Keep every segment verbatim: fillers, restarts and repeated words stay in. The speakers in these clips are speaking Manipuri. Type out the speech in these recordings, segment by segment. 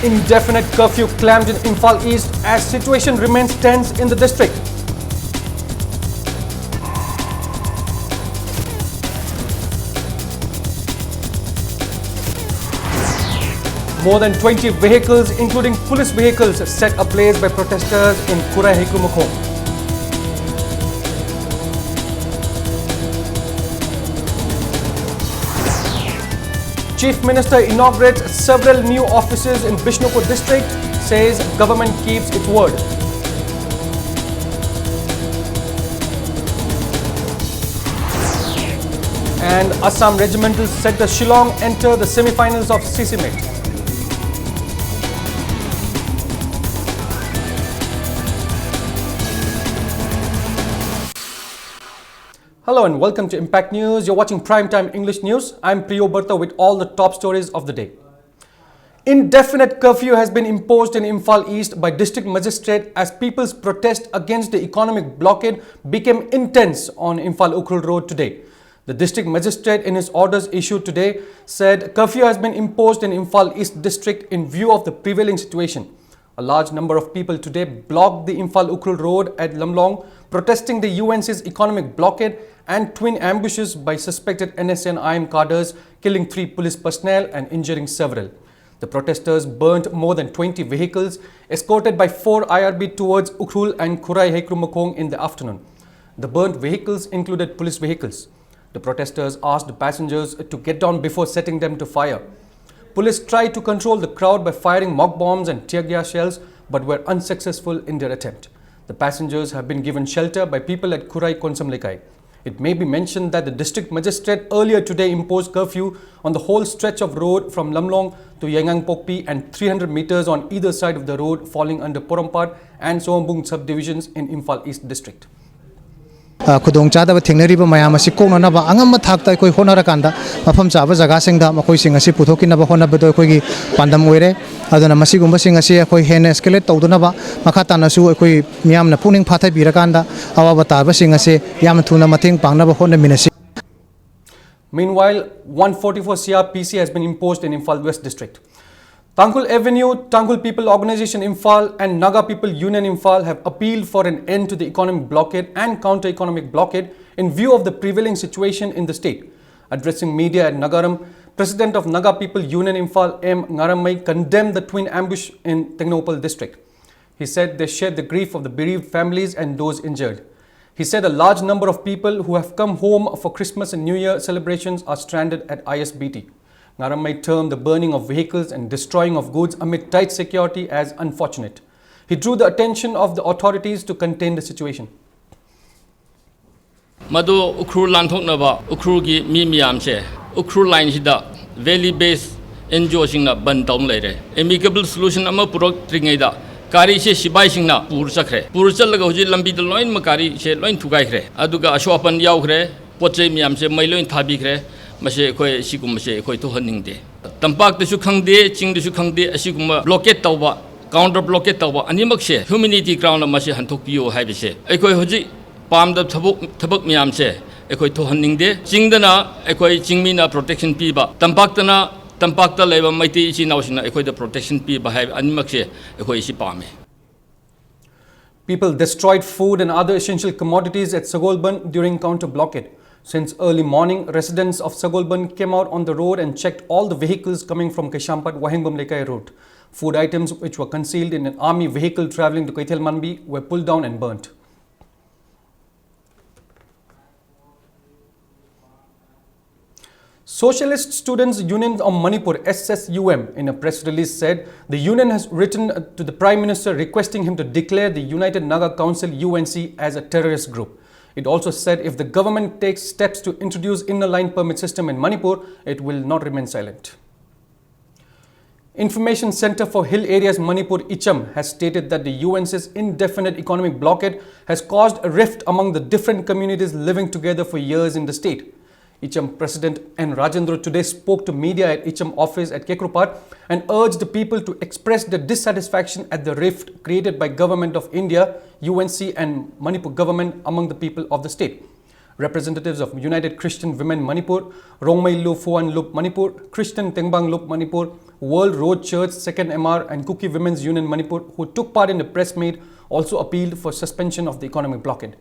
Indefinite curfew clamped in Imphal East as situation remains tense in the district. More than twenty vehicles, including police vehicles, set ablaze by protesters in Khurai Hekru Makhong. Chief Minister inaugurates several new offices in Bishnupur district, says government keeps its word. And Assam Regimental set the Shillong enter the semi-finals of C C Mate. Hello and welcome to Impact News. You're watching Primetime English News. I'm Priyo Barta with all the top stories of the day. Indefinite curfew has been imposed in Imphal East by District Magistrate as people's protest against the economic blockade became intense on Imphal Ukhrul Road today. The district magistrate, in his orders issued today, said curfew has been imposed in Imphal East district in view of the prevailing situation. A large number of people today blocked the Imphal Ukhrul Road at Lamlong, protesting the U N C's economic blockade and twin ambushes by suspected N S A and I M cadres, killing three police personnel and injuring several. The protesters burnt more than twenty vehicles, escorted by four I R B, towards Ukhrul and Khurai Hekru Makhong in the afternoon. The burnt vehicles included police vehicles. The protesters asked the passengers to get down before setting them to fire. Police tried to control the crowd by firing mock bombs and tear gas shells, but were unsuccessful in their attempt. The passengers have been given shelter by people at Khurai Konsam Lekai. It may be mentioned that the district magistrate earlier today imposed curfew on the whole stretch of road from Lamlong to Yaingangpokpi and three hundred meters on either side of the road falling under Porompat and Soambung subdivisions in Imphal East district. ꯑ, ꯈꯨꯗꯣꯡꯆꯥꯗꯕ ꯊꯦꯡꯅꯔꯤꯕ ꯃꯌꯥꯝ ꯑꯁꯤ ꯀꯣꯛꯅꯅꯕ ꯑꯉꯝꯕ ꯊꯥꯛꯇ ꯑꯩꯈꯣꯏ ꯍꯣꯠꯅꯔꯀꯥꯟꯗ ꯃꯐꯝ ꯆꯥꯕ ꯖꯒꯥꯁꯤꯡꯗ ꯃꯈꯣꯏꯁꯤꯡ ꯑꯁꯤ ꯄꯨꯊꯣꯛꯈꯤꯅꯕ ꯍꯣꯠꯅꯕꯗꯣ ꯑꯩꯈꯣꯏꯒꯤ ꯄꯥꯟꯗꯝ ꯑꯣꯏꯔꯦ꯫ ꯑꯗꯨꯅ ꯃꯁꯤꯒꯨꯝꯕꯁꯤꯡ ꯑꯁꯤ ꯑꯩꯈꯣꯏ ꯍꯦꯟꯅ ꯑꯦꯁꯀꯦꯂꯦꯠ ꯇꯧꯗꯅꯕ ꯃꯈꯥ ꯇꯥꯅꯁꯨ ꯑꯩꯈꯣꯏ ꯃꯤꯌꯥꯝꯅ ꯄꯨꯛꯅꯤꯡ ꯐꯥꯊꯕꯤꯔꯀꯥꯟꯗ ꯑꯋꯥꯕ ꯇꯥꯕꯁꯤꯡ ꯑꯁꯤ ꯌꯥꯝꯅ ꯊꯨꯅ ꯃꯇꯦꯡ ꯄꯥꯡꯅꯕ ꯍꯣꯠꯅꯃꯤꯟꯅꯁꯤ꯫ Meanwhile, one forty-four C R P C has been imposed in Imphal West district. Tangkhul Avenue, Tangkhul People Organization Imphal and Naga People Union Imphal have appealed for an end to the economic blockade and counter-economic blockade in view of the prevailing situation in the state. Addressing media at Nagaram, President of Naga People Union Imphal M Ngaramei condemned the twin ambush in Tengnoupal district. He said they shared the grief of the bereaved families and those injured. He said a large number of people who have come home for Christmas and New Year celebrations are stranded at I S B T. Ngaramei termed the burning of vehicles and destroying of goods amid tight security as unfortunate. He drew the attention of the authorities to contain the situation. ꯃꯗꯨ ꯎꯈ꯭ꯔꯨꯜ ꯂꯥꯟꯊꯣꯛꯅꯕ ꯎꯈ꯭ꯔꯨꯜꯒꯤ ꯃꯤ ꯃꯌꯥꯝꯁꯦ ꯎꯈ꯭ꯔꯨꯜ ꯂꯥꯏꯟꯁꯤꯗ ꯚꯦꯂꯤ ꯕꯦꯁ ꯑꯦꯟ ꯖꯤ ꯑꯣꯁꯤꯡꯅ ꯕꯟ ꯇꯧꯅ ꯂꯩꯔꯦ꯫ ꯑꯦꯃꯤꯀꯦꯕꯜ ꯁꯣꯂꯨꯁꯟ ꯑꯃ ꯄꯨꯔꯛꯇ꯭ꯔꯤꯉꯩꯗ ꯒꯥꯔꯤꯁꯦ ꯁꯤꯕꯥꯏꯁꯤꯡꯅ ꯄꯨꯔ ꯆꯠꯈ꯭ꯔꯦ꯫ ꯄꯨꯔ ꯆꯠꯂꯒ ꯍꯧꯖꯤꯛ ꯂꯝꯕꯤꯗ ꯂꯣꯏꯅꯃꯛ ꯒꯥꯔꯤꯁꯦ ꯂꯣꯏ ꯊꯨꯒꯥꯏꯈ꯭ꯔꯦ꯫ ꯑꯗꯨꯒ ꯑꯁꯣꯛ ꯑꯄꯟ ꯌꯥꯎꯈ꯭ꯔꯦ꯫ ꯄꯣꯠ ꯆꯩ ꯃꯌꯥꯝꯁꯦ ꯃꯩ ꯂꯣꯏ ꯊꯥꯕꯤꯈ꯭ꯔꯦ꯫ ꯃꯁꯤ ꯑꯩꯈꯣꯏ ꯁꯤꯒꯨꯝꯕꯁꯦ ꯑꯩꯈꯣꯏ ꯊꯣꯛꯍꯟꯅꯤꯡꯗꯦ꯫ ꯇꯝꯄꯥꯛꯇꯁꯨ ꯈꯪꯗꯦ, ꯆꯤꯡꯗꯁꯨ ꯈꯪꯗꯦ, ꯑꯁꯤꯒꯨꯝꯕ ꯕ꯭ꯂꯣꯀꯦꯠ ꯇꯧꯕ, ꯀꯥꯎꯟꯇꯔ ꯕ꯭ꯂꯣꯀꯦꯠ ꯇꯧꯕ ꯑꯅꯤꯃꯛꯁꯦ ꯍ꯭ꯌꯨꯃꯦꯅꯤꯇꯤ ꯒ꯭ꯔꯥꯎꯟꯗ ꯃꯁꯤ ꯍꯟꯊꯣꯛꯄꯤꯌꯨ ꯍꯥꯏꯕꯁꯦ ꯑꯩꯈꯣꯏ ꯍꯧꯖꯤꯛ ꯄꯥꯝꯗꯕ ꯊꯕꯛ, ꯊꯕꯛ ꯃꯌꯥꯝꯁꯦ ꯑꯩꯈꯣꯏ ꯊꯣꯛꯍꯟꯅꯤꯡꯗꯦ꯫ ꯆꯤꯡꯗꯅ ꯑꯩꯈꯣꯏ ꯆꯤꯡꯃꯤꯅ ꯄ꯭ꯔꯣꯇꯦꯛꯁꯟ ꯄꯤꯕ, ꯇꯝꯄꯥꯛꯇꯅ, ꯇꯝꯄꯥꯛꯇ ꯂꯩꯕ ꯃꯩꯇꯩ ꯏꯆꯤꯟ ꯏꯅꯥꯎꯁꯤꯡꯅ ꯑꯩꯈꯣꯏꯗ ꯄ꯭ꯔꯣꯇꯦꯛꯁꯟ ꯄꯤꯕ ꯍꯥꯏꯕ ꯑꯅꯤꯃꯛꯁꯦ ꯑꯩꯈꯣꯏ ꯁꯤ ꯄꯥꯝꯃꯤ꯫ People destroyed food and other essential commodities at Sagolband during counter blockade. Since early morning, residents of Sagolband came out on the road and checked all the vehicles coming from Kaishampat Wahengbum Lekai route. Food items which were concealed in an army vehicle travelling to Keithelmanbi were pulled down and burnt. Socialist Students Union of Manipur, S S U M, in a press release said the union has written to the Prime Minister requesting him to declare the United Naga Council, U N C, as a terrorist group. It also said if the government takes steps to introduce inner line permit system in Manipur, it will not remain silent. Information Center for Hill Areas Manipur, Icham, has stated that the U N C's indefinite economic blockade has caused a rift among the different communities living together for years in the state. Icham President N Rajendra today spoke to media at Icham office at Kekrupat and urged the people to express their dissatisfaction at the rift created by Government of India, U N C and Manipur government among the people of the state. Representatives of United Christian Women Manipur, Rongmei Lu Phowan Lup Manipur, Christian Tengbang Lup Manipur, World Road Church, Second M R, and Kuki Women's Union Manipur, who took part in the press meet, also appealed for suspension of the economic blockade.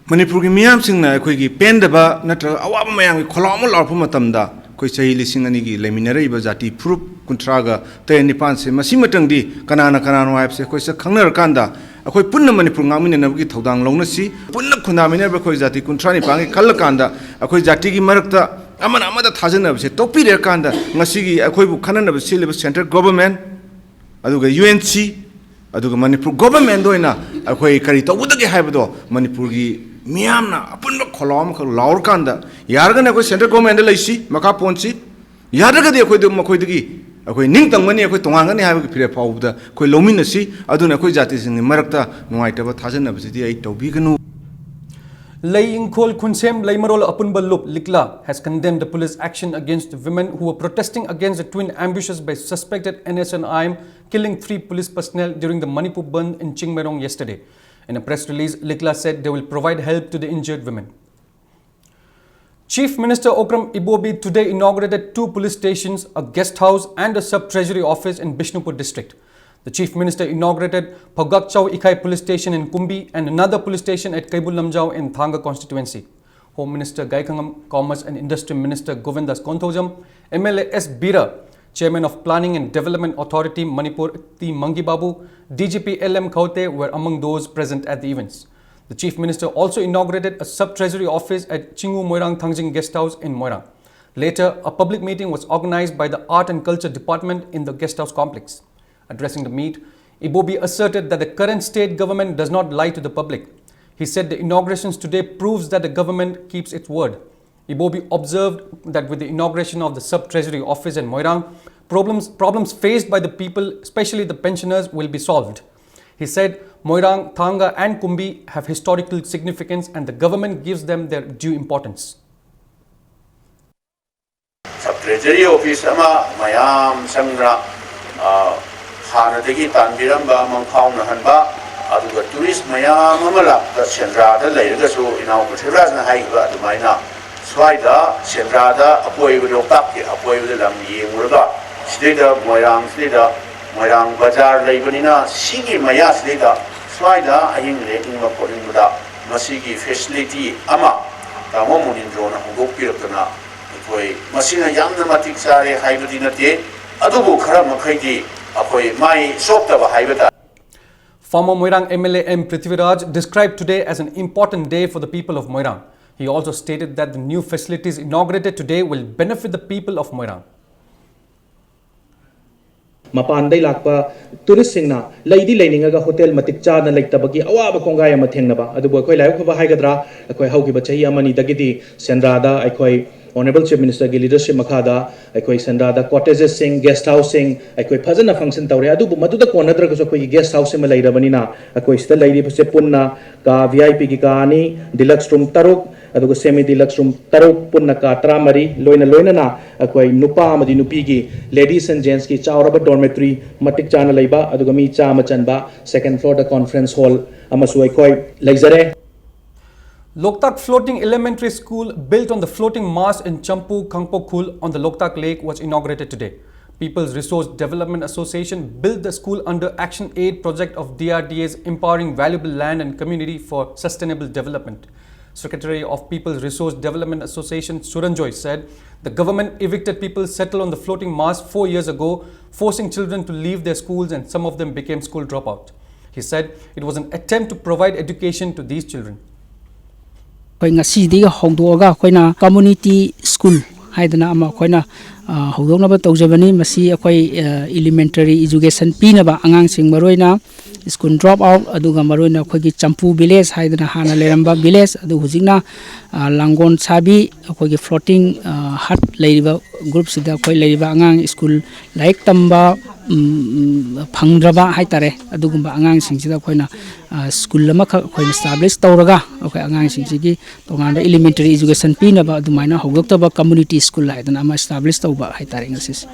ꯃꯅꯤꯄꯨꯔꯒꯤ ꯃꯤꯌꯥꯝꯁꯤꯡꯅ ꯑꯩꯈꯣꯏꯒꯤ ꯄꯦꯟꯗꯕ ꯅꯠꯇ꯭ꯔꯒ ꯑꯋꯥꯕ ꯃꯌꯥꯝꯒꯤ ꯈꯣꯜꯂꯥꯎ ꯑꯃ ꯂꯥꯎꯔꯛꯄ ꯃꯇꯝꯗ, ꯑꯩꯈꯣꯏ ꯆꯍꯤ ꯂꯤꯁꯤꯡ ꯑꯅꯤꯒꯤ ꯂꯩꯃꯤꯟꯅꯔꯛꯏꯕ ꯖꯥꯇꯤ ꯐꯨꯔꯨꯞ ꯀꯨꯟꯊ꯭ꯔꯥꯒ ꯇꯔꯦꯠ ꯅꯤꯄꯥꯟꯁꯦ ꯃꯁꯤꯃꯇꯪꯗꯤ ꯀꯅꯥꯅ ꯀꯅꯥꯅꯣ ꯍꯥꯏꯕꯁꯦ ꯑꯩꯈꯣꯏ ꯁꯛ ꯈꯪꯅꯔꯀꯥꯟꯗ, ꯑꯩꯈꯣꯏ ꯄꯨꯟꯅ ꯃꯅꯤꯄꯨꯔ ꯉꯥꯛꯃꯤꯟꯅꯅꯕꯒꯤ ꯊꯧꯗꯥꯡ ꯂꯧꯅꯁꯤ꯫ ꯄꯨꯟꯅ ꯈꯨꯟꯗꯥꯃꯤꯟꯅꯔꯕ ꯑꯩꯈꯣꯏ ꯖꯥꯇꯤ ꯀꯨꯟꯊ꯭ꯔꯥ ꯅꯤꯄꯥꯟꯒꯤ ꯈꯜꯂꯀꯥꯟꯗ, ꯑꯩꯈꯣꯏ ꯖꯥꯇꯤꯒꯤ ꯃꯔꯛꯇ ꯑꯃꯅ ꯑꯃꯗ ꯊꯥꯖꯅꯕꯁꯦ ꯇꯣꯛꯄꯤꯔꯀꯥꯟꯗ, ꯉꯁꯤꯒꯤ ꯑꯩꯈꯣꯏꯕꯨ ꯈꯟꯅꯅꯕ ꯁꯤꯜꯂꯤꯕ central government, ꯑꯗꯨꯒ U N C, ꯑꯗꯨꯒ ꯃꯅꯤꯄꯨꯔ government ꯑꯣꯏꯅ ꯑꯩꯈꯣꯏ ꯀꯔꯤ ꯇꯧꯒꯗꯒꯦ ꯍꯥꯏꯕꯗꯣ ꯃꯅꯤꯄꯨꯔꯒꯤ ꯃꯤꯌꯥꯝꯅ ꯑꯄꯨꯟꯕ ꯈꯣꯜꯂꯥꯎ ꯑꯃꯈꯛ ꯂꯥꯎꯔꯀꯥꯟꯗ, ꯌꯥꯔꯒꯅ ꯑꯩꯈꯣꯏ central government ꯂꯩꯁꯤ, ꯃꯈꯥ ꯄꯣꯟꯁꯤ, ꯌꯥꯗ꯭ꯔꯒꯗꯤ ꯑꯩꯈꯣꯏꯗꯨ ꯃꯈꯣꯏꯗꯒꯤ ꯑꯩꯈꯣꯏ ꯅꯤꯡꯇꯝꯒꯅꯤ, ꯑꯩꯈꯣꯏ ꯇꯣꯉꯥꯟꯒꯅꯤ ꯍꯥꯏꯕꯒꯤ ꯐꯤꯔꯦꯞ ꯐꯥꯎꯕꯗ ꯑꯩꯈꯣꯏ ꯂꯧꯃꯤꯟꯅꯁꯤ꯫ ꯑꯗꯨꯅ ꯑꯩꯈꯣꯏ ꯖꯥꯇꯤꯁꯤꯡꯒꯤ ꯃꯔꯛꯇ ꯅꯨꯡꯉꯥꯏꯇꯕ ꯊꯥꯖꯅꯕꯁꯤꯗꯤ ꯑꯩ ꯇꯧꯕꯤꯒꯅꯨ꯫ Lei Ingkhol Khunsem Leimarol Apunba Lup, Likla, has condemned the police action against women who were protesting against the twin ambushes by suspected N S and I M, killing three police personnel during the Manipur bandh in Chingmeirong yesterday. In a press release, Likla said they will provide help to the injured women. Chief Minister Okram Ibobi today inaugurated two police stations, a guest house and a sub-treasury office in Bishnupur district. The Chief Minister inaugurated Phagakchao Ikhai Police Station in Kumbi and another police station at Kaibu Lamjao in Thanga constituency. Home Minister Gaikhangam, Commerce and Industry Minister Govindas Konthoujam, M L A S Bira, Chairman of Planning and Development Authority Manipur T Mangi Babu, D G P L M Khaute were among those present at the events. The Chief Minister also inaugurated a sub-treasury office at Chingu Moirang Thangjing Guest House in Moirang. Later, a public meeting was organized by the Art and Culture Department in the guest house complex. Addressing the meet, Ibobi asserted that the current state government does not lie to the public. He said the inaugurations today proves that the government keeps its word. Ibobi observed that with the inauguration of the sub-treasury office in Moirang, problems, problems faced by the people, especially the pensioners, will be solved. He said Moirang, Thanga and Kumbi have historical significance and the government gives them their due importance. Sub treasury office ꯑꯃ ꯃꯌꯥꯝ ꯆꯪꯗꯅ, ꯑ, ꯍꯥꯟꯅꯗꯒꯤ ꯇꯥꯟꯕꯤꯔꯝꯕ ꯃꯪꯐꯥꯎꯅꯍꯟꯕ, ꯑꯗꯨꯒ tourist ꯃꯌꯥꯝ ꯑꯃ ꯂꯥꯛꯄ ꯁꯦꯟꯗ꯭ꯔꯥꯗ ꯂꯩꯔꯒꯁꯨ ꯏꯅꯥꯎ ꯄ꯭ꯔꯤꯊꯤꯕꯤꯔꯥꯖꯅ ꯍꯥꯏꯈꯤꯕ ꯑꯗꯨꯃꯥꯏꯅ ꯁ꯭ꯋꯥꯏꯗ ꯁꯦꯟꯗ꯭ꯔꯥꯗ ꯑꯀꯣꯏꯕ, ꯂꯣꯛꯇꯥꯛꯀꯤ ꯑꯀꯣꯏꯕꯗ ꯂꯝ ꯌꯦꯡꯉꯨꯔꯒ, ꯁꯤꯗꯩꯗ ꯃꯣꯏꯔꯥꯡꯁꯤꯗꯩꯗ, ꯃꯣꯏꯔꯥꯡ ꯕꯖꯥꯔ ꯂꯩꯕꯅꯤꯅ, ꯁꯤꯒꯤ ꯃꯌꯥꯁꯤꯗꯩꯗ ꯁ꯭ꯋꯥꯏꯗ ꯑꯍꯤꯡ ꯂꯦꯛꯅꯤꯡꯕ ꯈꯣꯠꯅꯤꯡꯕꯗ ꯃꯁꯤꯒꯤ ꯐꯦꯁꯤꯂꯤꯇꯤ ꯑꯃ ꯇꯥꯃꯣ ꯃꯨꯅꯤꯟꯗ꯭ꯔꯣꯅ ꯍꯧꯗꯣꯛꯄꯤꯔꯛꯇꯅ, ꯑꯩꯈꯣꯏ ꯃꯁꯤꯅ ꯌꯥꯝꯅ ꯃꯇꯤꯛ ꯆꯥꯔꯦ ꯍꯥꯏꯕꯗꯤ ꯅꯠꯇꯦ, ꯑꯗꯨꯕꯨ ꯈꯔ ꯃꯈꯩꯗꯤ ꯑꯩꯈꯣꯏ ꯃꯥꯏ ꯆꯣꯞꯇꯕ ꯍꯥꯏꯕ ꯇꯥꯔꯦ꯫ Former Moirang M L A M Prithviraj described today as an important day for the people of Moirang. He also stated that the new facilities inaugurated today will benefit the people of Moirang. ꯃꯄꯥꯟꯗꯩ ꯂꯥꯛꯄ ꯇꯨꯔꯤꯁꯁꯤꯡꯅ ꯂꯩꯗꯤ ꯂꯩꯅꯤꯡꯉꯒ ꯍꯣꯇꯦꯜ ꯃꯇꯤꯛ ꯆꯥꯅ ꯂꯩꯇꯕꯒꯤ ꯑꯋꯥꯕ ꯀꯣꯡꯒꯥꯏ ꯑꯃ ꯊꯦꯡꯅꯕ, ꯑꯗꯨꯕꯨ ꯑꯩꯈꯣꯏ ꯂꯥꯏꯕꯛ ꯐꯕ ꯍꯥꯏꯒꯗ꯭ꯔꯥ, ꯑꯩꯈꯣꯏ ꯍꯧꯈꯤꯕ ꯆꯍꯤ ꯑꯃꯅꯤꯗꯒꯤꯗꯤ ꯁꯦꯟꯗ꯭ꯔꯥꯗ ꯑꯩꯈꯣꯏ Honourable Chief Ministerꯒꯤ leadership ꯃꯈꯥꯗ ꯑꯩꯈꯣꯏ ꯁꯦꯟꯗ꯭ꯔꯥꯗ cottagesꯁꯤꯡ, guest houseꯁꯤꯡ ꯑꯩꯈꯣꯏ ꯐꯖꯅ function ꯇꯧꯔꯦ꯫ ꯑꯗꯨꯕꯨ ꯃꯗꯨꯗ ꯀꯣꯟꯅꯗ꯭ꯔꯒꯁꯨ ꯑꯩꯈꯣꯏꯒꯤ guest house ꯑꯃ ꯂꯩꯔꯕꯅꯤꯅ ꯑꯩꯈꯣꯏ ꯁꯤꯗ ꯂꯩꯔꯤꯕꯁꯦ ꯄꯨꯟꯅ ꯀꯥ, VIPꯒꯤ ꯀꯥ ꯑꯅꯤ, deluxe room ꯇꯔꯨꯛ, ꯑꯗꯨꯒ semi deluxe room ꯇꯔꯨꯛ, ꯄꯨꯟꯅ ꯀꯥ ꯇꯔꯥꯃꯔꯤ, ꯂꯣꯏꯅ ꯂꯣꯏꯅꯅ ꯑꯩꯈꯣꯏ ꯅꯨꯄꯥ ꯑꯃꯗꯤ ꯅꯨꯄꯤꯒꯤ, ladies and gentsꯀꯤ ꯆꯥꯎꯔꯕ dormitory ꯃꯇꯤꯛ ꯆꯥꯅ ꯂꯩꯕ, ꯑꯗꯨꯒ ꯃꯤ ꯆꯥꯝꯃ ꯆꯟꯕ, second floorꯗ conference hall ꯑꯃꯁꯨ ꯑꯩꯈꯣꯏ ꯂꯩꯖꯔꯦ꯫ Loktak Floating Elementary School, built on the floating mast in Champu Khangpokhul on the Loktak Lake, was inaugurated today. People's Resource Development Association built the school under Action Aid project of DRDA's Empowering Valuable Land and Community for Sustainable Development. Secretary of People's Resource Development Association Suranjoy said the government evicted people settled on the floating mast four years ago, forcing children to leave their schools, and some of them became school dropout. He said it was an attempt to provide education to these children. ꯑꯩꯈꯣꯏ ꯉꯁꯤꯗꯒꯤ ꯍꯧꯗꯣꯛꯑꯒ ꯑꯩꯈꯣꯏꯅ community school ꯍꯥꯏꯗꯅ ꯑꯃ ꯑꯩꯈꯣꯏꯅ ꯍꯧꯗꯣꯛꯅꯕ ꯇꯧꯖꯕꯅꯤ꯫ ꯃꯁꯤ ꯑꯩꯈꯣꯏ elementary education ꯄꯤꯅꯕ ꯑꯉꯥꯡꯁꯤꯡ, ꯃꯔꯨꯑꯣꯏꯅ school drop out, ꯑꯗꯨꯒ ꯃꯔꯨꯑꯣꯏꯅ ꯑꯩꯈꯣꯏꯒꯤ ꯆꯝꯄꯨ village ꯍꯥꯏꯗꯅ ꯍꯥꯟꯅ ꯂꯩꯔꯝꯕ village ꯑꯗꯨ ꯍꯧꯖꯤꯛꯅ ꯂꯥꯡꯒꯣꯜ ꯁꯥꯕꯤ ꯑꯩꯈꯣꯏꯒꯤ floating hut ꯂꯩꯔꯤꯕ groupꯁꯤꯗ ꯑꯩꯈꯣꯏ ꯂꯩꯔꯤꯕ ꯑꯉꯥꯡ school ꯂꯥꯏꯔꯤꯛ ꯇꯝꯕ ꯐꯪꯗ꯭ꯔꯕ ꯍꯥꯏꯇꯥꯔꯦ, ꯑꯗꯨꯒꯨꯝꯕ ꯑꯉꯥꯡꯁꯤꯡꯁꯤꯗ ꯑꯩꯈꯣꯏꯅ school ꯑꯃꯈꯛ ꯑꯩꯈꯣꯏꯅ establish ꯇꯧꯔꯒ ꯑꯩꯈꯣꯏ ꯑꯉꯥꯡꯁꯤꯡꯁꯤꯒꯤ ꯇꯣꯉꯥꯟꯕ elementary education ꯄꯤꯅꯕ ꯑꯗꯨꯃꯥꯏꯅ ꯍꯧꯗꯣꯛꯇꯕ community school ꯍꯥꯏꯗꯅ ꯑꯃ establish ꯇꯧꯕ ꯍꯥꯏꯇꯥꯔꯦ ꯉꯁꯤꯁꯦ꯫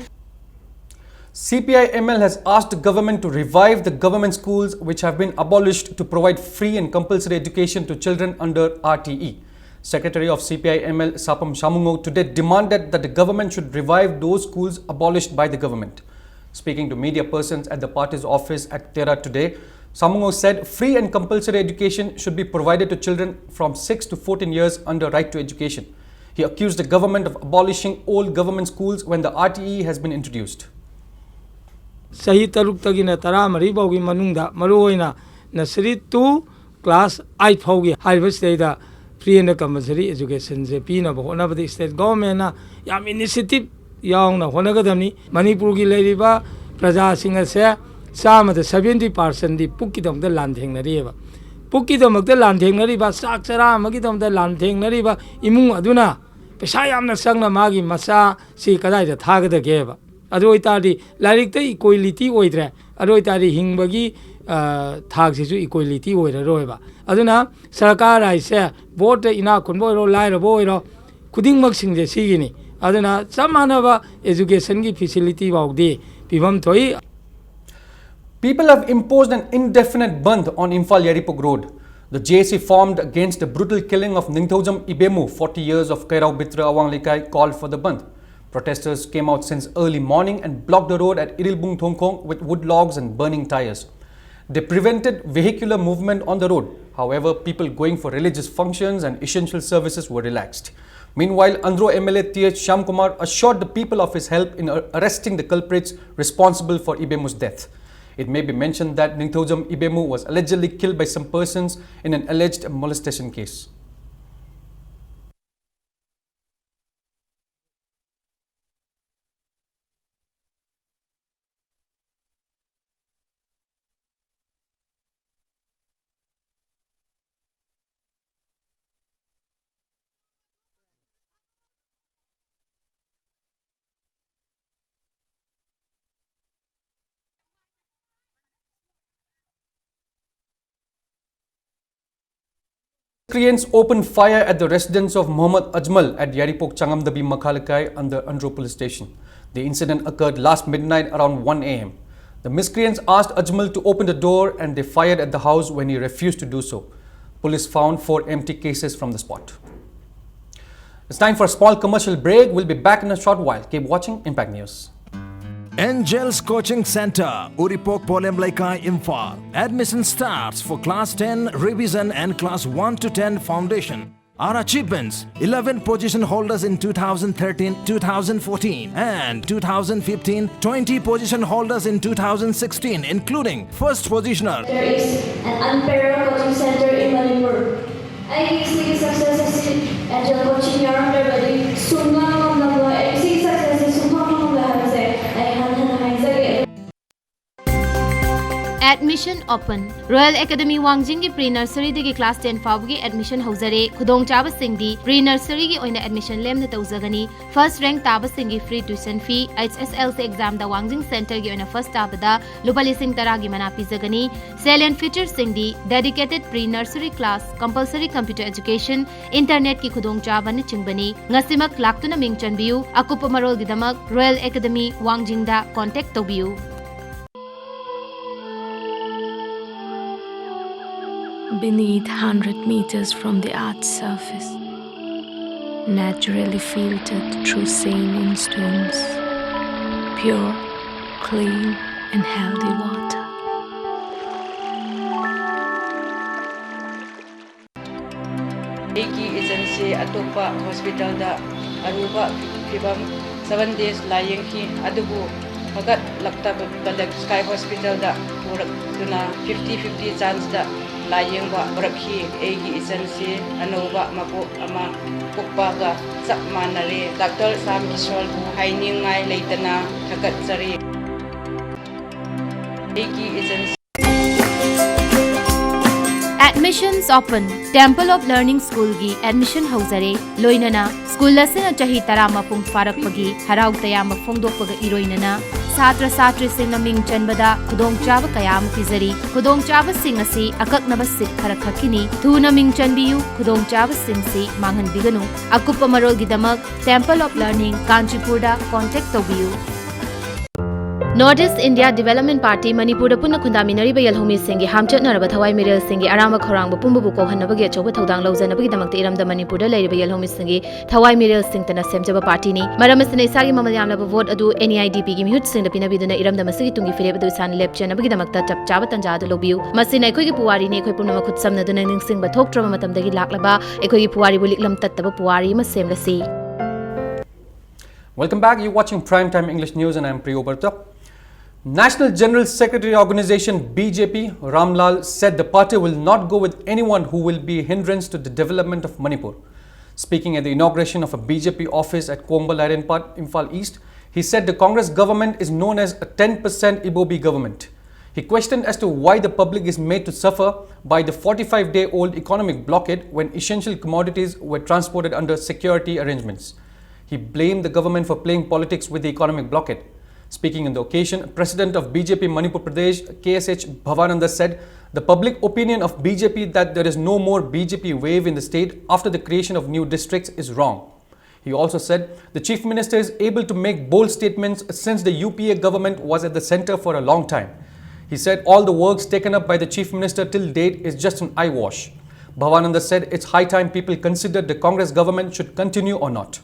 C P I M L has asked the government to revive the government schools which have been abolished to provide free and compulsory education to children under R T E. Secretary of C P I M L Sapam Shamungo today demanded that the government should revive those schools abolished by the government. Speaking to media persons at the party's office at Tera today, Shamungo said free and compulsory education should be provided to children from six to fourteen years under Right to Education. He accused the government of abolishing old government schools when the R T E has been introduced. ꯆꯍꯤ ꯇꯔꯨꯛꯇꯒꯤꯅ ꯇꯔꯥꯃꯔꯤ ꯐꯥꯎꯒꯤ ꯃꯅꯨꯡꯗ, ꯃꯔꯨꯑꯣꯏꯅ nursery to class eight ꯐꯥꯎꯒꯤ ꯍꯥꯏꯔꯤꯕꯁꯤꯗꯩꯗ free and compulsory educationꯁꯦ ꯄꯤꯅꯕ ꯍꯣꯠꯅꯕꯗ state governmentꯅ ꯌꯥꯝ initiative ꯌꯥꯎꯅ ꯍꯣꯠꯅꯒꯗꯕꯅꯤ꯫ ꯃꯅꯤꯄꯨꯔꯒꯤ ꯂꯩꯔꯤꯕ ꯄ꯭ꯔꯖꯥꯁꯤꯡ ꯑꯁꯦ ꯆꯥꯝꯃꯗ seventy percentꯗꯤ ꯄꯨꯛꯀꯤꯗꯃꯛꯇ ꯂꯥꯟꯊꯦꯡꯅꯔꯤꯑꯕ꯫ ꯄꯨꯛꯀꯤꯗꯃꯛꯇ ꯂꯥꯟꯊꯦꯡꯅꯔꯤꯕ, ꯆꯥꯛ ꯆꯔꯥ ꯑꯃꯒꯤꯗꯃꯛꯇ ꯂꯥꯟꯊꯦꯡꯅꯔꯤꯕ ꯏꯃꯨꯡ ꯑꯗꯨꯅ ꯄꯩꯁꯥ ꯌꯥꯝꯅ ꯆꯪꯅ ꯃꯥꯒꯤ ꯃꯆꯥꯁꯤ ꯀꯗꯥꯏꯗ ꯊꯥꯒꯗꯒꯦꯕ? ꯑꯗꯨ ꯑꯣꯏꯇꯥꯔꯗꯤ ꯂꯥꯏꯔꯤꯛꯇ equality ꯑꯣꯏꯗ꯭ꯔꯦ꯫ ꯑꯗꯨ ꯑꯣꯏꯇꯥꯔꯗꯤ ꯍꯤꯡꯕꯒꯤ, ꯑ, ꯊꯥꯛꯁꯤꯁꯨ equality ꯑꯣꯏꯔꯔꯣꯏꯕ꯫ ꯑꯗꯨꯅ ꯁꯔꯀꯥꯔ ꯍꯥꯏꯁꯦ ꯚꯣꯠꯇ ꯏꯅꯥꯛ ꯈꯨꯟꯕ ꯑꯣꯏꯔꯣ, ꯂꯥꯏꯔꯕ ꯑꯣꯏꯔꯣ, ꯈꯨꯗꯤꯡꯃꯛꯁꯤꯡꯁꯦ ꯁꯤꯒꯤꯅꯤ꯫ ꯑꯗꯨꯅ ꯆꯞ ꯃꯥꯟꯅꯕ educationꯒꯤ facility ꯐꯥꯎꯗꯤ ꯄꯤꯐꯝ ꯊꯣꯛꯏ꯫ People have imposed an indefinite bandh on Imphal Yairipok Road. The J A C formed against the brutal killing of Ningthoujam Ibemu, forty years, of Kairao Bitra Awang Leikai called for the bandh. Protesters came out since early morning and blocked the road at Irilbung Thongkhong with wood logs and burning tires. They prevented vehicular movement on the road. However, people going for religious functions and essential services were relaxed. Meanwhile, Andro M L A T H Shyamkumar assured the people of his help in ar-, arresting the culprits responsible for Ibemu's death. It may be mentioned that Ningthoujam Ibemu was allegedly killed by some persons in an alleged molestation case. Miscreants opened fire at the residence of Mohammad Ajmal at Yairipok Changamdabi Makhalakai under Andro Police Station. The incident occurred last midnight around one a m. The miscreants asked Ajmal to open the door and they fired at the house when he refused to do so. Police found four empty cases from the spot. It's time for a small commercial break. We'll be back in a short while. Keep watching Impact News. Angels Coaching Center, Uripok Polem Leikai, Imphal. Admission starts for class ten revision and class one to ten foundation. Our achievements: eleven position holders in two thousand thirteen, two thousand fourteen, and two thousand fifteen, twenty position holders in two thousand sixteen, including first positioner. There is an unparalleled coaching center in Manipur. ꯑꯩꯒꯤ ꯁꯤꯒꯤ ꯁꯛꯁꯦꯁ ꯑꯁꯤ ꯑꯦꯟꯖꯦꯜ ꯀꯣꯆꯤꯡ ꯌꯥꯎꯔꯝꯗ꯭ꯔꯕꯗꯤ ꯁꯨꯡꯉꯝ ꯉꯝꯂꯝꯂꯣꯏ꯫ ꯑꯩ ꯁꯤꯒꯤ ꯁꯛꯁꯦꯁ ꯑꯁꯤ ꯁꯨꯡꯐꯪ ꯐꯪꯂꯣꯏ ꯍꯥꯏꯕꯁꯦ ꯑꯩ ꯍꯟꯅ ꯍꯟꯅ ꯍꯥꯏꯖꯒꯦ꯫ Admission open. Royal Academy ꯋꯥꯡꯖꯤꯡꯒꯤ pre nurseryꯗꯒꯤ class ten ꯐꯥꯎꯕꯒꯤ admission ꯍꯧꯖꯔꯦ꯫ ꯈꯨꯗꯣꯡꯆꯥꯕꯁꯤꯡꯗꯤ pre nurseryꯒꯤ ꯑꯣꯏꯅ admission ꯂꯦꯝꯅ ꯇꯧꯖꯒꯅꯤ꯫ First rank ꯇꯥꯕꯁꯤꯡꯒꯤ free tuition fee, H S L C examꯗ ꯋꯥꯡꯖꯤꯡ centerꯒꯤ ꯑꯣꯏꯅ first ꯇꯥꯕꯗ ꯂꯨꯄꯥ ꯂꯤꯁꯤꯡ ꯇꯔꯥꯒꯤ ꯃꯅꯥ ꯄꯤꯖꯒꯅꯤ꯫ Salient featuresꯁꯤꯡꯗꯤ dedicated pre nursery class, compulsory computer education, internetꯀꯤ ꯈꯨꯗꯣꯡꯆꯥꯕꯅꯆꯤꯡꯕꯅꯤ꯫ ꯉꯁꯤꯃꯛ ꯂꯥꯛꯇꯨꯅ ꯃꯤꯡ ꯆꯟꯕꯤꯌꯨ꯫ ꯑꯀꯨꯞꯄ ꯃꯔꯣꯜꯒꯤꯗꯃꯛ Royal Academy ꯋꯥꯡꯖꯤꯡꯗ contact ꯇꯧꯕꯤꯌꯨ꯫ Beneath, hundred meters from the earth's surface, naturally filtered through saline stones, pure, clean, and healthy water. ꯑꯩꯒꯤ ꯏꯆꯟꯁꯤ ꯑꯇꯣꯞꯄ ꯍꯣꯁꯄꯤꯇꯥꯜꯗ ꯑꯔꯨꯕ ꯐꯤꯕꯝ seven days ꯂꯥꯌꯦꯡꯈꯤ, ꯑꯗꯨꯕꯨ ꯐꯒꯠꯂꯛꯇꯕ ꯁ꯭ꯀꯥꯏ ꯍꯣꯁꯄꯤꯇꯥꯜꯗ ꯄꯨꯔꯛꯇꯨꯅ fifty fifty chanceꯇ ꯂꯥꯌꯦꯡꯕ ꯍꯧꯔꯛꯈꯤ꯫ ꯑꯩꯒꯤ ꯏꯆꯟꯁꯤ ꯑꯅꯧꯕ ꯃꯄꯣꯛ ꯑꯃ ꯄꯣꯛꯄꯒ ꯆꯞ ꯃꯥꯟꯅꯔꯦ꯫ ꯗꯥꯛꯇꯔ ꯁ꯭ꯌꯥꯝ ꯀꯤꯁꯣꯔꯕꯨ ꯍꯥꯏꯅꯤꯡꯉꯥꯏ ꯂꯩꯇꯅ ꯊꯥꯒꯠꯆꯔꯤ꯫ ꯑꯩꯒꯤ ꯏꯆꯟꯁꯤ Admissions open. Temple of Learning Schoolꯒꯤ admission ꯍꯧꯖꯔꯦ꯫ ꯂꯣꯏꯅꯅ school ꯑꯁꯤꯅ ꯆꯍꯤ ꯇꯔꯥ ꯃꯄꯨꯡ ꯐꯥꯔꯛꯄꯒꯤ ꯍꯔꯥꯎ ꯇꯌꯥꯝꯕ ꯐꯣꯡꯗꯣꯛꯄꯒ ꯏꯔꯣꯏꯅꯅ ꯁꯥꯇ꯭ꯔ ꯁꯥꯇ꯭ꯔꯤꯁꯤꯡꯅ ꯃꯤꯡ ꯆꯟꯕꯗ ꯈꯨꯗꯣꯡꯆꯥꯕ ꯀꯌꯥ ꯑꯃ ꯄꯤꯖꯔꯤ꯫ ꯈꯨꯗꯣꯡꯆꯥꯕꯁꯤꯡ ꯑꯁꯤ ꯑꯀꯛꯅꯕ seat ꯈꯔꯈꯛꯀꯤꯅꯤ꯫ ꯊꯨꯅ ꯃꯤꯡ ꯆꯟꯕꯤꯌꯨ, ꯈꯨꯗꯣꯡꯆꯥꯕꯁꯤꯡꯁꯤ ꯃꯥꯡꯍꯟꯕꯤꯒꯅꯨ꯫ ꯑꯀꯨꯞꯄ ꯃꯔꯣꯜꯒꯤꯗꯃꯛ Temple of Learning ꯀꯥꯟꯆꯤꯄꯨꯔꯗ contact ꯇꯧꯕꯤꯌꯨ꯫ North East India Development Party ꯃꯅꯤꯄꯨꯔꯗ ꯄꯨꯟꯅ ꯈꯨꯟꯗꯥꯃꯤꯟꯅꯔꯤꯕ ꯌꯦꯜꯍꯧꯃꯤꯁꯤꯡꯒꯤ ꯍꯥꯝꯆꯠꯅꯔꯕ ꯊꯋꯥꯏ ꯃꯤꯔꯦꯜꯁꯤꯡꯒꯤ ꯑꯔꯥꯝꯕ ꯈꯧꯔꯥꯡꯕ ꯄꯨꯝꯕꯕꯨ ꯀꯣꯛꯍꯟꯅꯕꯒꯤ ꯑꯆꯧꯕ ꯊꯧꯗꯥꯡ ꯂꯧꯖꯅꯕꯒꯤꯗꯃꯛꯇ ꯏꯔꯝꯗꯝ ꯃꯅꯤꯄꯨꯔꯗ ꯂꯩꯔꯤꯕ ꯌꯦꯜꯍꯧꯃꯤꯁꯤꯡꯒꯤ ꯊꯋꯥꯏ ꯃꯤꯔꯦꯜꯁꯤꯡꯇꯅ ꯁꯦꯝꯖꯕ ꯄꯥꯔꯇꯤꯅꯤ꯫ ꯃꯔꯝ ꯑꯁꯤꯅ ꯏꯁꯥꯒꯤ ꯃꯃꯜ ꯌꯥꯝꯂꯕ ꯚꯣꯠ ꯑꯗꯨ NEIDP ꯒꯤ ꯃꯤꯍꯨꯠꯁꯤꯡꯗ ꯄꯤꯅꯕꯤꯗꯨꯅ ꯏꯔꯝꯗꯝ ꯑꯁꯤꯒꯤ ꯇꯨꯡꯒꯤ ꯐꯤꯔꯦꯞ ꯑꯗꯨ ꯏꯁꯥꯅ ꯂꯦꯞꯆꯅꯕꯒꯤꯗꯃꯛꯇ ꯆꯞ ꯆꯥꯕ ꯇꯥꯟꯖꯥ ꯑꯗꯨ ꯂꯧꯕꯤꯌꯨ꯫ ꯃꯁꯤꯅ ꯑꯩꯈꯣꯏꯒꯤ ꯄꯨꯋꯥꯔꯤꯅꯤ꯫ ꯑꯩꯈꯣꯏ ꯄꯨꯝꯅꯃꯛ ꯈꯨꯠꯁꯝꯅꯗꯨꯅ ꯅꯤꯡꯁꯤꯡꯕ ꯊꯣꯛꯇ꯭ꯔꯕ ꯃꯇꯝꯗꯒꯤ ꯂꯥꯛꯂꯕ ꯑꯩꯈꯣꯏꯒꯤ ꯄꯨꯋꯥꯔꯤꯕꯨ ꯂꯤꯛꯂꯝ ꯇꯠꯇꯕ ꯄꯨꯋꯥꯔꯤ ꯑꯃ ꯁꯦꯝꯂꯁꯤ꯫ Welcome back. You're watching Prime Time English News and I'm Priyo Barta. National General Secretary Organization BJP Ram Lal said the party will not go with anyone who will be a hindrance to the development of Manipur. Speaking at the inauguration of a BJP office at Komba Lairenpat, Imphal East, he said the Congress government is known as a ten percent Ibobi government. He questioned as to why the public is made to suffer by the forty-five-day-old economic blockade when essential commodities were transported under security arrangements. He blamed the government for playing politics with the economic blockade. Speaking on the occasion, President of BJP Manipur Pradesh, KSH Bhavananda, said the public opinion of BJP that there is no more BJP wave in the state after the creation of new districts is wrong. He also said the Chief Minister is able to make bold statements since the UPA government was at the center for a long time. He said all the works taken up by the Chief Minister till date is just an eyewash. Bhavananda said it's high time people considered the Congress government should continue or not.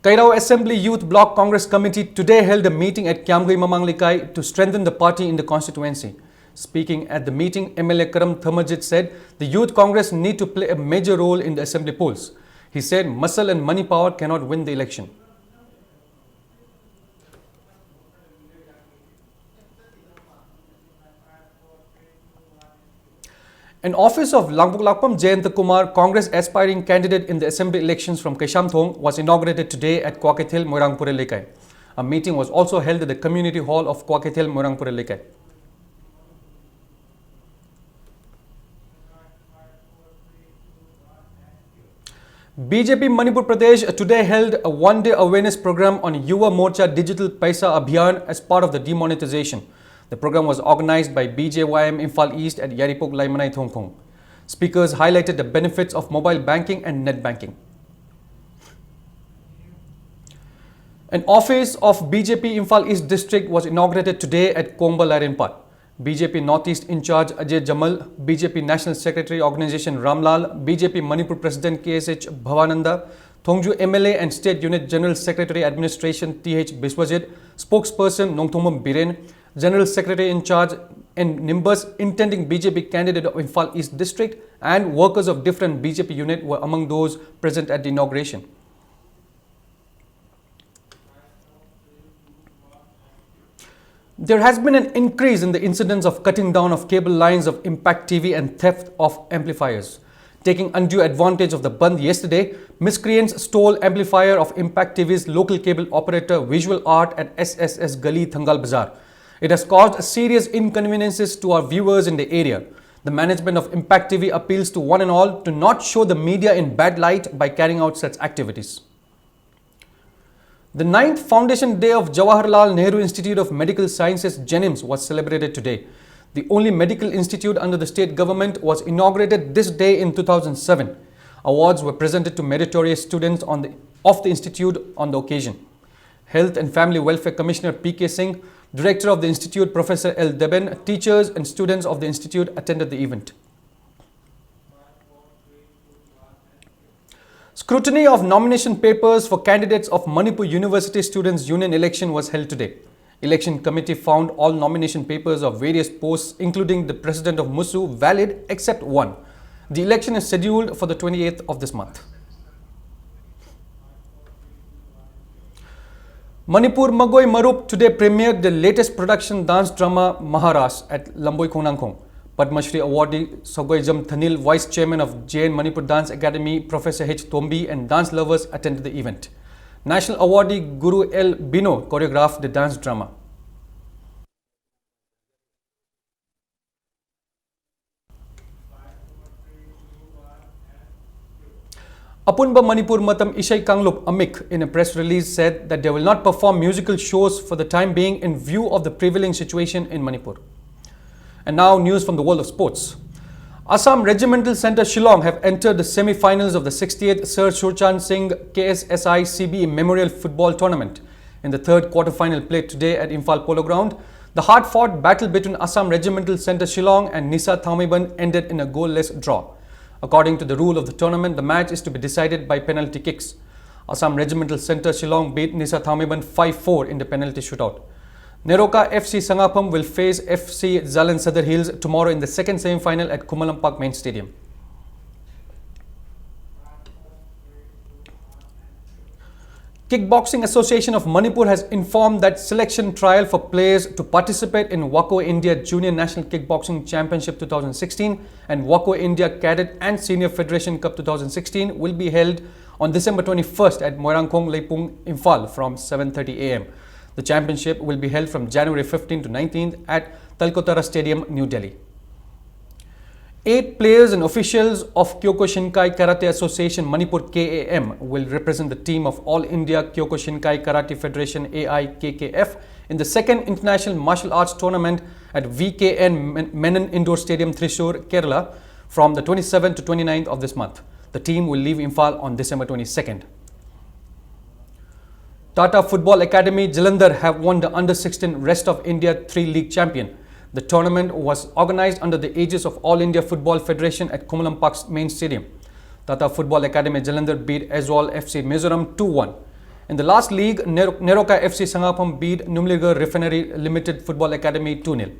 Kairao Assembly Youth Bloc Congress Committee today held a meeting at Kiamgui Mamang Lekai to strengthen the party in the constituency. Speaking at the meeting, MLA Karam Thamajit said the Youth Congress need to play a major role in the assembly polls. He said muscle and money power cannot win the election. An office of Langpuk Lakpam Jayanta Kumar, Congress aspiring candidate in the assembly elections from Kaishamthong, was inaugurated today at Kwakethil Moirangpura Lekai. A meeting was also held at the community hall of Kwakethil Moirangpura Lekai. BJP Manipur Pradesh today held a one-day awareness program on Yuva Morcha Digital Paisa Abhiyan as part of the demonetization. The program was organized by BJYM Imphal East at Yairipok Laimanai Thongkhong. Speakers highlighted the benefits of mobile banking and net banking. An office of B J P Imphal East District was inaugurated today at Kongba Lairenpat. B J P Northeast in-charge Ajay Jamal, B J P National Secretary Organization Ramlal, B J P Manipur President K S H Bhavananda, Thongju M L A and State Unit General Secretary Administration T H Biswajit, spokesperson Nongthombam Biren, General Secretary in charge and Nimbus, intending B J P candidate of Imphal East District, and workers of different B J P unit were among those present at the inauguration. There has been an increase in the incidence of cutting down of cable lines of Impact T V and theft of amplifiers. Taking undue advantage of the bandh yesterday, miscreants stole amplifier of Impact T V's local cable operator Visual Art at S S S Gali, Thangal Bazar. It has caused serious inconveniences to our viewers in the area. The management of Impact T V appeals to one and all to not show the media in bad light by carrying out such activities. The ninth foundation day of Jawaharlal Nehru Institute of Medical Sciences, JNIMS, was celebrated today. The only medical institute under the state government was inaugurated this day in two thousand seven. Awards were presented to meritorious students on the, of the institute on the occasion. Health and Family Welfare Commissioner P K Singh, Director of the Institute Professor L Deben, teachers and students of the institute attended the event. Scrutiny of nomination papers for candidates of Manipur University Students Union election was held today. Election committee found all nomination papers of various posts, including the president of MUSU, valid except one. The election is scheduled for the twenty-eighth of this month. Manipur Magoi Marup today premiered the latest production dance drama Maharas at Lamboi Khongnangkhong. Padma Shri awardee Sagoijam Thanil, Vice Chairman of Jain Manipur Dance Academy, Professor H Tombi, and dance lovers attended the event. National awardee Guru L Bino choreographed the dance drama. Apunba Manipur Matam Ishai Kanglup, AMIC, in a press release said that they will not perform musical shows for the time being in view of the prevailing situation in Manipur. And now, news from the world of sports. Assam Regimental Centre Shillong have entered the semi-finals of the sixty-eighth Sir Shurchand Singh K S S I C B E Memorial Football Tournament. In the third quarter-final played today at Imphal Polo Ground, the hard-fought battle between Assam Regimental Centre Shillong and Nisa Thaumeiban ended in a goalless draw. According to the rule of the tournament, the match is to be decided by penalty kicks. Assam Regimental Centre Shillong beat Nisa Thaumeiban five four in the penalty shootout. NEROCA F C Sangapham will face F C Zalan Sadar Hills tomorrow in the second semi-final at Khumallampak Main Stadium. Kickboxing Association of Manipur has informed that selection trial for players to participate in WACO India Junior National Kickboxing Championship two thousand sixteen and WACO India Cadet and Senior Federation Cup two thousand sixteen will be held on December twenty-first at Moirangkhong Leipung, Imphal from seven thirty a m. The championship will be held from January fifteenth to nineteenth at Talkotara Stadium, New Delhi. Eight players and officials of Kyokushinkai Karate Association Manipur, K A M, will represent the team of All India Kyokushinkai Karate Federation, A I K K F, in the second International Martial Arts Tournament at V K N Men- Menon Indoor Stadium, Thrissur, Kerala, from the twenty-seventh to twenty-ninth of this month. The team will leave Imphal on December twenty-second. Tata Football Academy Jalandhar have won the under sixteen Rest of India three League champion. The tournament was organized under the aegis of All India Football Federation at Khumallampak Main Stadium. Tata Football Academy Jalandhar beat Aizawl F C Mizoram two one. In the last league, Ner- NEROCA F C Sangapham beat Numligarh Refinery Limited Football Academy two nil.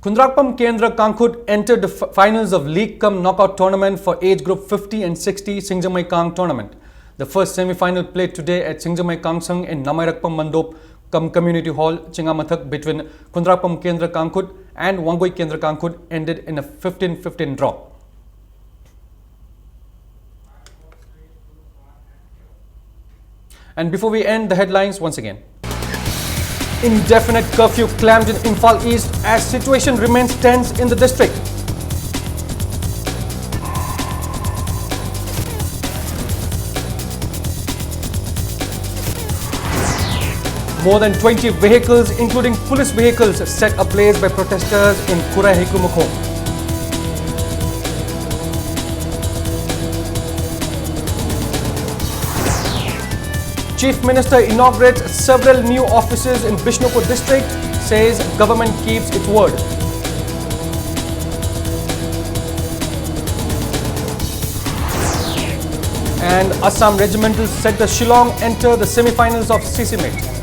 Khundrakpam Kendra Kangkhut entered the f- finals of League cum Knockout Tournament for age group fifty and sixty Singjamei Kang Tournament. The first semi-final played today at Singjamei Kangsang in Namairakpam Mandop cum Community Hall, Chingamathak between Khundrakpam Kendra Kangkhut and Wangoi Kendra Kangkhut ended in a fifteen fifteen draw. And before we end, the headlines once again. Indefinite curfew clamped in Imphal East as situation remains tense in the district. More than twenty vehicles, including police vehicles, set ablaze by protesters in Khura Heikru Makhong. Chief Minister inaugurates several new offices in Bishnupur district, says government keeps its word. And Assam Regimental set the Shillong enter the semi-finals of CCMIT.